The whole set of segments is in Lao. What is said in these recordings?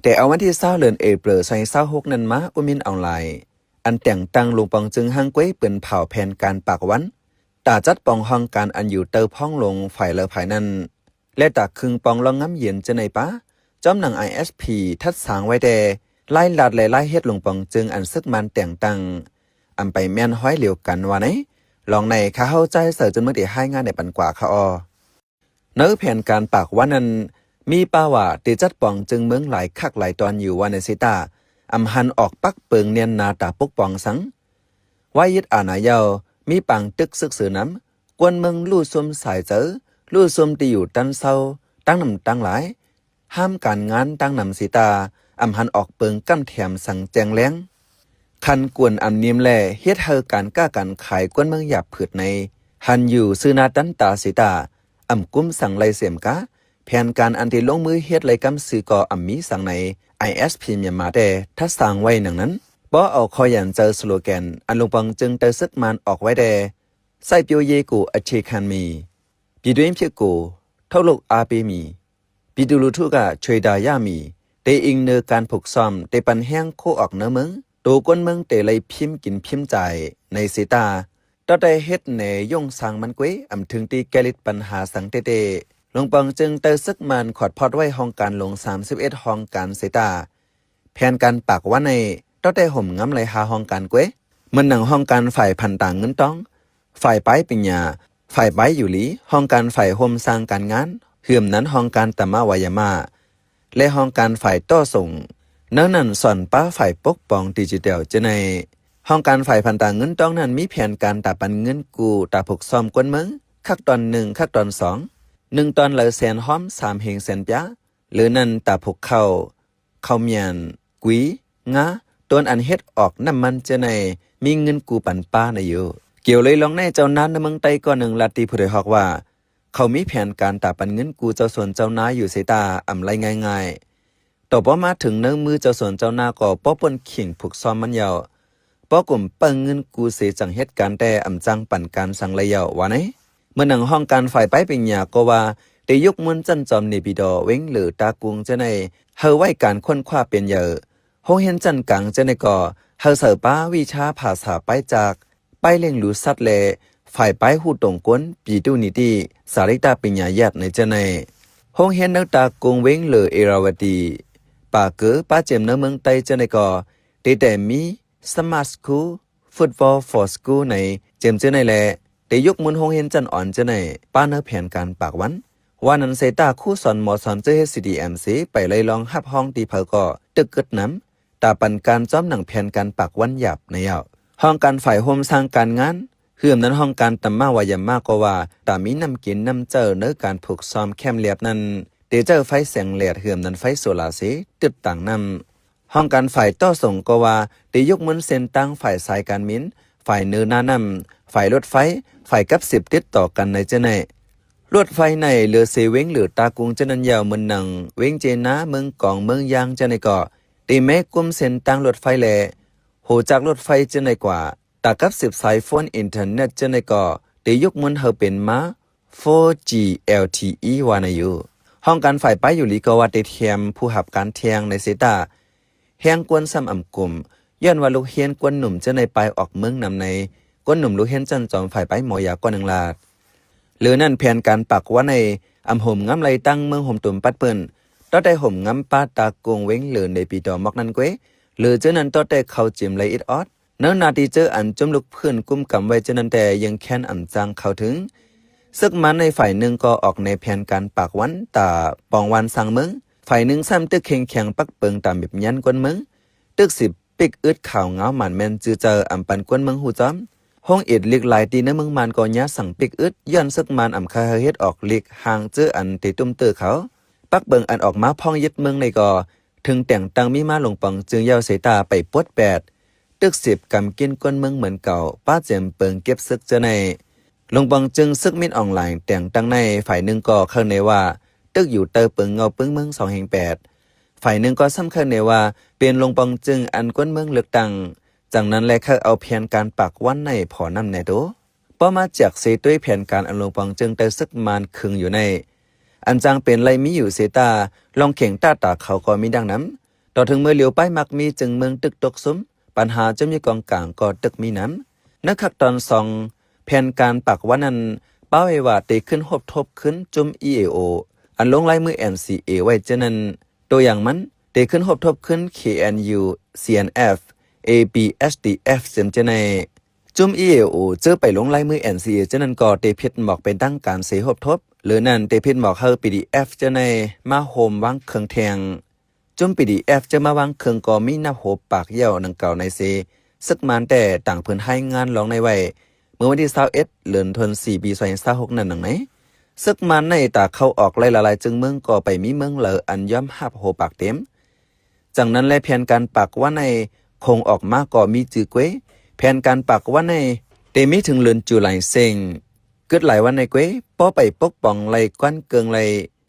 ແຕ່ເອົາວັນທີຊາວ ເດືອນເອເປີ ສອງພັນຊາວຫົກນັ້ນມາ, ອູມິນ ອອງລາຍ ອັນແຕ່ງຕັ້ງ ລຸງປອງ ຈຶ່ງ ຮ່າງກວຍ ປືນເຜົາແຜນການປາກວັນ ຕາຈັດປອງຫ້ອງການອັນຢູ່ເຕີ້ພອງຫຼົງ ຝ່າຍລາວຝ່າຍນັ້ນ ແລະ ຕາຄຶງປອງລອງງາມເຢັນ ເຈີໃນປາ ຈ້ອມໜັງ ໄອເອັສພີ ທັດສາງໄວ້ແຕ່ ລາຍລັດ ແລະ ລາຍເຮັດ ລຸງປອງ ຈຶ່ງ ອັນເສິກມານແຕ່ງຕັ້ງ ອຳໄປແມ່ນຮອຍລຽວກັນວ່າໃນ. ລອງໃນ ຂ້າເຮົາ ຈ່າຍເສີ ເຈີນເມືອງ ໄດ້ຮາຍງານໃຫ້ປັນກວ່າ ຄະ ອໍ. ໃນແຜນການປາກວັນນັ້ນ ມີປາວ່າ ເຕຈັດປອງເຈີງເມືອງຫຼາຍຄັກຫຼາຍຕອນຢູ່ວ່າໃນເຊຕາ, ອຳຫັນອອກປັກເປິງແໜ້ນໜາຕາປົກປ້ອງສັງ. ວ່າຍຶດອານາເຍົາ, ມີປາງຕຶກຊຶກເສີນຳ, ກວນເມືອງຮູ້ຊຸມສາຍໃຈ, ຮູ້ຊຸມທີ່ຢູ່ຕັນເຊົາ, ຕັ້ງນຳຕັ້ງຫຼາຍ, ຫ້າມການງານຕັ້ງນຳເຊຕາ, ອຳຫັນອອກເປິງກ້ຳແຖມສັງແຈ້ງແລງ. ຄັນກວນອຳນິມແລ ເຮັດໃຫ້ການຄ້າການຂາຍກວນເມືອງຫຍາບຜືດໃນ, ຫັນຢູ່ຊື່ໜ້າຕັນຕາເຊຕາ, ອຳກຸມສັງໄລເສມກາ, ແຜນການອັນທີ່ລົງມືເຮັດໄລກຳຊື່ກໍອຳມີສັງໃນ ໄອເອັສພີ ມຽນມາແຕ່ ທັດສາງໄວ້ໜັງນັ້ນ. ບໍ່ເອົາຂໍ້ຫຍັນໃຈສະໂລແກນ ອັນ ລຸງປອງ ຈຶ່ງ ເຕີເສິກມານອອກໄວ້ແຕ່ ໃສ່ປິວເຢກູ ອາເທຄານມີ ປີດວຽງເພໂກ ເທົ່າໂລກອາເປມີ ປີດູລູທຸກະ ຊ່ວຍດາຍາມີ ເຕອີງເນີການຝຶກຊ້ອມ ເຕປັນແຮງໂຄອອກເນີເມືອງ ໂຕກົນເມືອງເຕໄລພິມກິນພິມຈ່າຍ ໃນເຊຕາ. ຕໍ່ແຕ່ເຮັດແນຍົງສ້າງມັນເກວ ອຳເຖິງທີ່ແກ້ລິດປັນຫາສັງເຕເຕ ລຸງປອງ ຈຶ່ງ ເຕີເສິກມານຂອດພອດໄວ້ຫ້ອງການຫຼວງສາມສິບເອັດຫ້ອງການເຊຕາ. ແຜນການປາກວັນໃນ ຕໍ່ແຕ່ໂຮມງາມໄລຫ້າຫ້ອງການເກວ ເໝືອນໜັງຫ້ອງການຝ່າຍພັນຕາເງິນຕອງ, ຝ່າຍປາຍປິນຍາ, ຝ່າຍປາຍຢູ່ລີ, ຫ້ອງການຝ່າຍໂຮມສ້າງການງານ, ເຫື່ອມນັ້ນຫ້ອງການຕະມະວາຍາມະ ແລະ ຫ້ອງການຝ່າຍຕໍ່ສົ່ງ, ນອກນັ້ນສອນປາຝ່າຍປົກປ້ອງດິຈິຕອລເຈີໃນ. ຫ້ອງການຝ່າຍພັນຕາເງິນຕອງນັ້ນ ມີແຜນການຕາປັນເງິນກູ້ຕາຝຶກຊ້ອມກວນເມືອງ ຄັກຕອນໜຶ່ງ ຄັກຕອນສອງ ໜຶ່ງຕອນລະແສນ ຮອມສາມເຮງແສນປາຍ, ເຫຼືອນັ້ນຕາຜູກເຂົ້າ, ເຂົ້າໝ້ຽນ, ກຸຍ, ງາ, ໂຕນອັນເຮັດອອກນ້ຳມັນເຈີໃນ ມີເງິນກູ້ປັນປ້າໃນຢູ່. ກ່ຽວເລີຍລອງໃນ ເຈົ້ານາໃນເມືອງໃຕ້ກ່ອນໜຶ່ງ ລັດຕິຜູ້ໂດຍຮອກວ່າ ເຂົາມີແຜນການຕາປັນເງິນກູ້ເຈົ້າສວນເຈົ້ານາຢູ່ເຊຕາ ອຳໄລງ່າຍໆ. ຕໍ່ພໍມາເຖິງໃນມືເຈົ້າສວນເຈົ້ານາກໍບໍ່ປົນຂີງຜູກຊ້ອມມັນເຍົາ. ພໍກຸມເປີ້ງເງິນກູ້ເສຈັ່ງເຮັດການແຕ່ອຳຈັ່ງປັນການສັງໄລເຍົາ ວ່າໃນ. ເໝືອນໜັງຫ້ອງການຝ່າຍປາຍປິນຍາກໍວ່າ ໄດ້ຍົກມູນຊັ້ນຈອມເນປີດໍ ເວັງເລີ ຕາກຸງເຈີໃນ ໃຫ້ໄວ້ການຄົ້ນຄວ້າເປັນໃຫຍ່. ໂຮງຮຽນຊັ້ນກາງເຈີໃນກໍ ໃຫ້ໃສ່ປາວິຊາພາສາປາຍຈາກ ປາຍເລັ່ງຮູ້ສັດ ແລະ ຝ່າຍປາຍຮູ້ຕົງກົນ ປີຕຸນິຕິ ສາລິຕະປິນຍາຍາດໃນເຈີໃນ. ໂຮງຮຽນໃນຕາກຸງ ເວັງເລີ ເອລາວະຕີ ປາເກີ ປາເຈມໃນເມືອງໃຕ້ເຈີໃນກໍ ໄດ້ແຕ່ມີ Smart School, Football for School ໃນເຈີມເຈີໃນ ແລະ ໄດ້ຍົກມູນໂຮງຮຽນຊັ້ນອອນເຈີໃນ ປາໃນແຜນການປາກວັນ. ວ່ານັ້ນເຊຕາ ຄູສອນ ມ.ສອນ ເຈີເຮັດ ຊີດີເອັມ ເຊ ໄປໄລ່ລອງຮັບຮອງທີ່ເຜີກໍ ຕຶກກຶດນຳ ຕາປັນການຈອມໜັງແຜນການປາກວັນຫຍາບໃນເຍົາ. ຫ້ອງການຝ່າຍໂຮມສ້າງການງານ ເຫື່ອມນັ້ນຫ້ອງການຕະມະວາຍາມະກໍວ່າ ຕາມີນ້ຳກິນນ້ຳໃຈໃນການຜູກຊ້ອມແຄມລຽບນັ້ນ ເຕໃຊ້ໄຟແສງແດດ ເຫື່ອມນັ້ນໄຟໂຊລາເຊ ຕຶດຕາງນ້ຳ. ຫ້ອງການຝ່າຍຕໍ່ສົ່ງກໍວ່າ ໄດ້ຍົກມູນເສັ້ນທາງຝ່າຍສາຍການບິນ, ຝ່າຍເນີນານ້ຳ, ຝ່າຍລົດໄຟ, ຝ່າຍກັບສິບຕິດຕໍ່ກັນໃນເຈີໃນ. ລົດໄຟໃນເຫຼືອເຊເວັງເລີ ຕາກຸງເຈີນັ້ນຍາວເໝືອນໜັງ ເວັງເຈນາ, ເມືອງກອງ, ເມືອງຢາງເຈີໃນກໍ ໄດ້ແມ້ກຸມເສັ້ນທາງລົດໄຟ ແລະ ໂຫຈາກລົດໄຟເຈີໃນກວ່າ ຕາກັບສິບສາຍໂຟນອິນເຕີເນັດເຈີໃນກໍ ໄດ້ຍົກມູນໃຫ້ເປັນມາ ໂຟຈີ ແອລທີອີ ວ່າໃນຢູ່. ຫ້ອງການຝ່າຍປາຍຢູ່ລີກໍວ່າໄດ້ທຽມຜູ້ຮັບການແທງໃນເຊຕາ ແຮງກວນຊ້ຳອຳກຸມ ຍ້ອນວ່າລູກຮຽນກວນໜຸ່ມເຈີໃນປາຍອອກເມືອງນຳໃນ ກວນໜຸ່ມລູກຮຽນຊັ້ນຈອມຝ່າຍປາຍໝໍຢາກວ່າໜຶ່ງລາດ. ເຫຼືອນັ້ນແຜນການປາກວັນໃນ ອຳໂຮມງາມໄລຕັ້ງເມືອງໂຮມຕຸມປັດເປີ້ນ ຕໍ່ໄດ້ໂຮມງາມປາຕາກົງເວັງເລີ ເນປີດໍ ມອກນັ້ນເກວ ເຫຼືອເຈີນັ້ນຕໍ່ໄດ້ເຂົ້າຈິມໄລອິດອອດ ໃນໜ້າທີ່ເຈີອັນຈຸ້ມລູກພື້ນກຸມກຳໄວ້ເຈີນັ້ນແຕ່ ຍັງແຄ້ນອຳຈັ່ງເຂົ້າເຖິງ. ເສິກມາໃນຝ່າຍໜຶ່ງກໍອອກແນວແຜນການປາກວັນຕາປອງວັນສ້າງເມືອງ, ຝ່າຍໜຶ່ງຊ້ຳຕຶກເຄັ່ງແຂງປັກເປິງຕາເມັບຍັນກວນເມືອງ, ຕຶກສິບປິກອຶດຂ່າວງາວໝານແມ່ນຈື່ເຈີອຳປັນກວນເມືອງຮູ້ຈອມ. ໂຮງອິດລິກຫຼາຍຕີໃນເມືອງມານກໍຍາດສັງປິກອຶດ ຍ້ອນເສິກມານອຳຄາຍເຮັດອອກລິກຫ່າງເຈີອັນເຕຕຸ້ມເຕີເຂົາ. ປັກເປິງອັນອອກມາພ້ອງຍຶດເມືອງໃນກໍ ເຖິງແຕ່ງຕັ້ງມີມາ ຫຼົງປອງຈຶ່ງ ເຍົາເສຕາໄປປົດແປດ ຕຶກສິບກຳກິນກວນເມືອງເໝືອນເກົ່າ ປ້າເຈມເປິງເກັບເສິກເຈີໃນ. ຫຼົງປອງຈຶ່ງ ເສິກມິນອອງລາຍ ແຕ່ງຕັ້ງໃນ ຝ່າຍໜຶ່ງກໍເຂົ້າໃນວ່າ ຕຶກຢູ່ເຕີເປິງເງົາປຶ້ງເມືອງສອງແຫ່ງແປດ ຝ່າຍໜຶ່ງກໍຊ້ຳເຂົ້າໃນວ່າ ເປັນຫຼົງປອງຈຶ່ງອັນກວນເມືອງເລືອກຕັ້ງ. ຈັ່ງນັ້ນແລ ເຂົາເອົາແຜນການປາກວັນໃນພໍນຳແນ່ໂຕ. ປໍມາຈາກເຊໂຕຍແຜນການອັນຫຼົງປອງຈຶ່ງໄດ້ເສິກມານເຄິ່ງຢູ່ໃນ ອັນຈັ່ງເປັນໄລມີຢູ່ເຊຕາ ລອງເຄັ່ງຕາຕາເຂົາກໍມີດັ່ງນຳ ຕໍ່ເຖິງມື້ຫຼຽວໄປມັກມີຈຶ່ງເມືອງຕຶກຕົກຊຸມ, ບັນຫາຈຸ້ມຢູ່ກອງກາງກໍຕຶກມີນຳ. ໃນຄັກຕອນສອງ ແຜນການປາກວັນນັ້ນ ປະໄວ້ວ່າເຕຂຶ້ນຮົບທົບຄືນຈຸ້ມ EAO ອັນລົງລາຍມື NCA ໄວ້ເທື່ອນັ້ນ. ຕົວຢ່າງມັນ ເຕຂຶ້ນຮົບທົບຄືນ KNU, CNF, ABSDF ເຊັ່ນເຈົ້າໃນ. ຈຸ້ມ EAO ເຈີໄປລົງລາຍມື NCA ເຈົ້ານັ້ນກໍເຕຜິດໝອກເປັນທາງການເສຮົບທົບ, ຫຼືນັ້ນເຕຜິດໝອກໃຫ້ PDF ເຈົ້າໃນມາໂຮມວາງເຄື່ອງແທງ. ຈຸ້ມ PDF ເຈີມາວາງເຄື່ອງກໍມີນັບຫົວປາກຢ່າວດັ່ງກ່າວໃນເຊ. ເສິກມານແຕ່ຕ່າງເພິ່ນລາຍງານລອງໃນໄວ້ ເມື່ອວັນທີຊາວເອັດ ເດືອນທັນວາ ປີສອງພັນຊາວຫົກນັ້ນດັ່ງໃນ. ເສິກມານໃນຕາເຂົ້າອອກໄຫຼຫຼາຍໆຈຶ່ງເມືອງກໍໄປມີເມືອງເລີອັນຍອມຮັບຫົວປາກເຕັມ. ຈັ່ງນັ້ນແລະ ແຜນການປາກວັນໃນຄົງອອກມາກໍມີຈື່ເກວຍ ແຜນການປາກວັນໃນເຕມີເຖິງເດືອນຈູລາຍເສັງ. ເກີດຫຼາຍວັນໃນເກວຍ ພໍໄປປົກປ້ອງໄລ່ກວານເກິ່ງໄລ່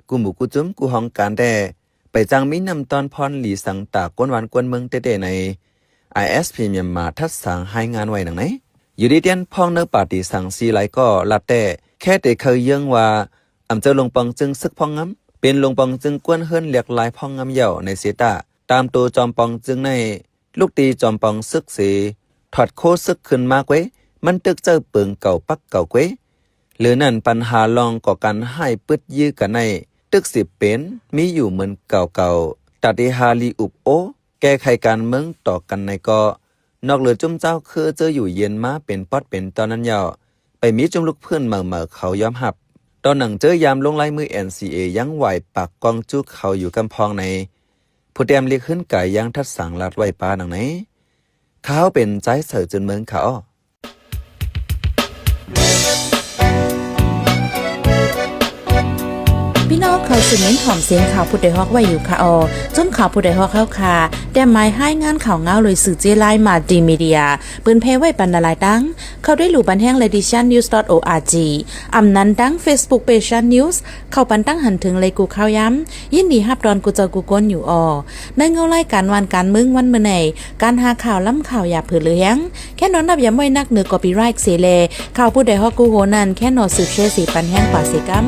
ກູ່ໝູ່ກູ່ຈຸ້ມ ກູ່ຫ້ອງການແຕ່ ໄປຈັ່ງມີນ້ຳຕ້ອນພອນຫຼີສັງຕາກວນບ້ານກວນເມືອງເຕໆໃນ. ໄອເອັສພີ ມຽນມາ ທັດສາງລາຍງານໄວ້ດັ່ງໃນ. ຢູ່ດີຕຽນພອງເນີປາຕີສັງສີໄລກໍລັດແຕ່ ແຄ່ເຕເຄີາເຢີ້ງວ່າ ອຳເຈີລົງປອງຈຶ່ງເສິກພອງງຳ ເປັນລົງປອງຈຶ່ງກວນເຮືອນລຽກລາຍພອງງຳເຍົາໃນເຊຕາ ຕາມໂຕຈອມປອງຈຶ່ງໃນ ລູກຕີຈອມປອງເສິກເສ ຖອດໂຄເສິກຂຶ້ນມາເກວຍ ມັນຕຶກເຈີເປິງເກົ່າປັກເກົ່າເກວຍ. ຫຼືນັ້ນ ບັນຫາລອງກໍ່ການຮ້າຍປຶດຢື້ກັນໃນ ຕຶກສິບເປັນ ມີຢູ່ເໝືອນເກົ່າເກົ່າ ຕາເຕຫາລີອຸບໂອ ແກ້ໄຂການເມືອງຕໍ່ກັນໃນກໍ ນອກເຫຼືອຈຸ້ມເຈົ້າຄືເຈີຢູ່ເຢັນມາເປັນປອດເປັນຕອນນັ້ນແລ້ວ ໄປມີຈຸ້ມລູກພື້ນໃໝ່ໆເຂົາຍອມຮັບ. ຕໍ່ໜັງເຈີຍາມລົງລາຍມື NCA ຍັງຫວາຍປາກກອງຈູເຂົາຢູ່ກຳພອງໃນ. ຜູ້ແຕ້ມລຽກຮືນກາຍຍັງທັດສາງລັດໄວ້ປາໜັງໃນ. ຂ້າເປັນຈາຍເສີຈຸນເມືອງຂາອ້ອ. ພີ່ນ້ອງເຂົ້າສູ່ເມັນຫອມສຽງຂ່າວຜູ້ໃດຮອກໄວ້ຢູ່ຂະອໍ. ຈຸ້ມຂ່າວຜູ້ໃດຮອກເຮົາຄາ ແຕ້ມໝາຍຮາຍງານຂ່າວງາວໂດຍສື່ເຈ້ລາຍ Multimedia ເປີນແຜ່ໄວ້ປັນຫຼາຍໆຕັ້ງ. ເຂົ້າໄດ້ຫຼູ່ບັນແຮງ Ladition News dot org ອຳນັ້ນທັງ Facebook Page News ເຂົ້າປັນຕັ້ງຫັນເຖິງໄລກູ່ຂ່າວຍາມ. ຍິນດີຮັບຕ້ອນກູ່ເຈົ້າກູ່ຄົນຢູ່ອໍ. ໃນເງົາລາຍການຫວ່ານການເມືອງວັນມື້ໃນ ການຫາຂ່າວລ້ຳຂ່າວຢ່າເຜີເຫຼືອແຮງ. ແຄ່ນອນນັບຢາມໄວ້ນັກເໜືອ copyright ເສແລ. ຂ່າວຜູ້ໃດຮອກກູ່ໂຮນັ້ນ ແຄ່ນອນສືບແຊເສປັນແຮງກວ່າເສກຳ.